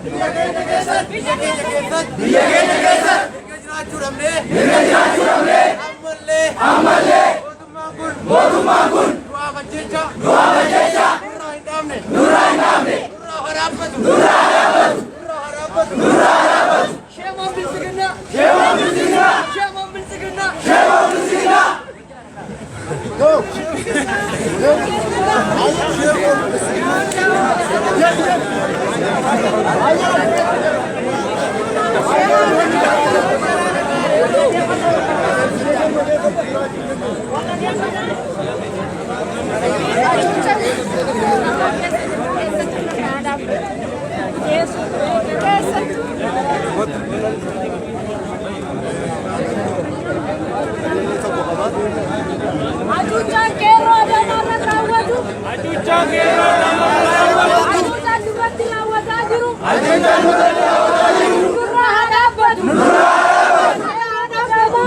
Biyya keenya keessatti, biyya keenya keessatti mirga jiraachuu dhabnee, mirga jiraachuu dhabnee, ammallee, ammallee mootummaan kun du'aaf ajjecha, du'aaf ajjecha nurraa hin dhaabne, nurraa hin dhaabne, nurraa haa dhaabbatu, nurraa haa dhaabbatu, nurraa haa dhaabbatu, nurraa haa dhaabbatu. Shame on Bilxiginnaa! Shame on Bilxiginnaa! Shame on Bilxiginnaa! Shame on Bilxiginnaa! Hacuuccaan qeerroo Adaamaarra raawwatu. Hacuuccaan qeerroo Adaamaarra raawwatu. Hacuuccaan duratti raawwataa jiru. Hacuuccaan duratti raawwataa jiru. Nurraa haa dhaabbatu. Nurraa haa dhaabbatu. Haa dhaabbatu.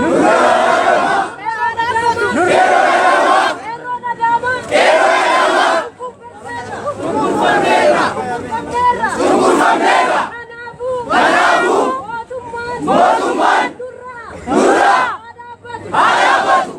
Nurraa haa dhaabbatu. Qeerroon Adaamaa. Qeerroon Adaamaa. Cunqurfamneerra. Cunqurfamneerra. Cunqurfamneerra. Kanaafuu. Kanaafuu. Mootummaan. Mootummaan. Nurraa. Nurraa. Haa dhaabbatu. Haa dhaabbatu.